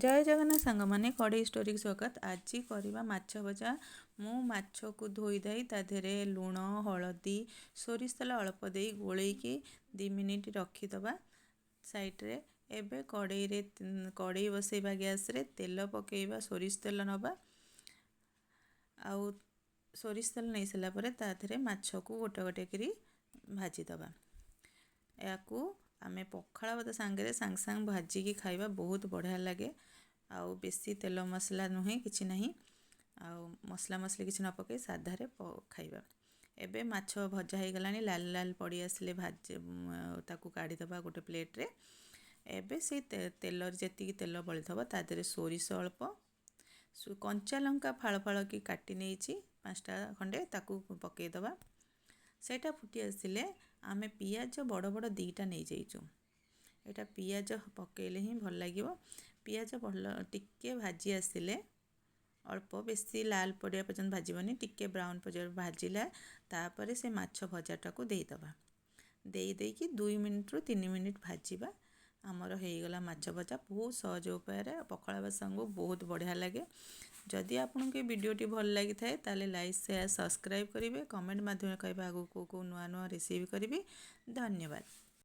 ଜୟ ଜଗନ୍ନାଥ ସାଙ୍ଗମାନେ, କଢ଼େଇ ଷ୍ଟୋରିକୁ ସ୍ୱାଗତ। ଆଜି କରିବା ମାଛ ଭଜା। ମୁଁ ମାଛକୁ ଧୋଇ ଧାଇ ତା ଦେହରେ ଲୁଣ, ହଳଦୀ, ସୋରିଷ ତେଲ ଅଳ୍ପ ଦେଇ ଗୋଳେଇକି 2 ମିନିଟ୍ ରଖିଦେବା ସାଇଡ଼୍ରେ। ଏବେ କଢ଼େଇରେ କଢ଼େଇ ବସେଇବା, ଗ୍ୟାସ୍ରେ ତେଲ ପକାଇବା, ସୋରିଷ ତେଲ ନେବା। ଆଉ ସୋରିଷ ତେଲ ନେଇସାରିଲା ପରେ ତା ଦେହରେ ମାଛକୁ ଗୋଟେ ଗୋଟେ କରି ଭାଜିଦେବା। ଏହାକୁ ଆମେ ପଖାଳ ଭାତ ସାଙ୍ଗରେ ସାଙ୍ଗେ ସାଙ୍ଗେ ଭାଜିକି ଖାଇବା, ବହୁତ ବଢ଼ିଆ ଲାଗେ। ଆଉ ବେଶୀ ତେଲ ମସଲା ନୁହେଁ, କିଛି ନାହିଁ। ଆଉ ମସଲା ମସଲି କିଛି ନ ପକାଇ ସାଧାରେ ଖାଇବା। ଏବେ ମାଛ ଭଜା ହେଇଗଲାଣି, ଲାଲ ଲାଲ ପଡ଼ି ଆସିଲେ ଭାଜି ତାକୁ କାଢ଼ିଦେବା ଗୋଟେ ପ୍ଲେଟ୍ରେ। ଏବେ ସେଇ ତେଲରେ ଯେତିକି ତେଲ ବଳିଥିବ, ତା ଦେହରେ ସୋରିଷ ଅଳ୍ପ, କଞ୍ଚା ଲଙ୍କା ଫାଳ ଫାଳ କି କାଟି ନେଇଛି 5ଟା ଖଣ୍ଡେ, ତାକୁ ପକାଇଦେବା। ସେଇଟା ଫୁଟି ଆସିଲେ ଆମେ ପିଆଜ ବଡ଼ ବଡ଼ 2ଟା ନେଇଯାଇଛୁ। ଏଇଟା ପିଆଜ ପକାଇଲେ ହିଁ ଭଲ ଲାଗିବ। ପିଆଜ ଭଲ ଟିକେ ଭାଜି ଆସିଲେ, ଅଳ୍ପ, ବେଶୀ ଲାଲ ପଡ଼ିବା ପର୍ଯ୍ୟନ୍ତ ଭାଜିବନି, ଟିକେ ବ୍ରାଉନ୍ ପର୍ଯ୍ୟନ୍ତ ଭାଜିଲା, ତାପରେ ସେ ମାଛ ଭଜାଟାକୁ ଦେଇଦେବା। ଦେଇ ଦେଇକି 2 ମିନିଟ୍ରୁ 3 ମିନିଟ୍ ଭାଜିବା। ଆମର ହେଇଗଲା ମାଛ ଭଜା, ବହୁତ ସହଜ ଉପାୟରେ। ପଖାଳ ଭାତ ସାଙ୍ଗକୁ ବହୁତ ବଢ଼ିଆ ଲାଗେ। ଯଦି ଆପଣଙ୍କୁ ଏ ଭିଡ଼ିଓଟି ଭଲ ଲାଗିଥାଏ, ତାହେଲେ ଲାଇକ୍, ସେୟାର, ସବସ୍କ୍ରାଇବ୍ କରିବେ। କମେଣ୍ଟ ମାଧ୍ୟମରେ କହିବେ ଆଗକୁ କେଉଁ କେଉଁ ନୂଆ ନୂଆ ରେସିପି କରିବି। ଧନ୍ୟବାଦ।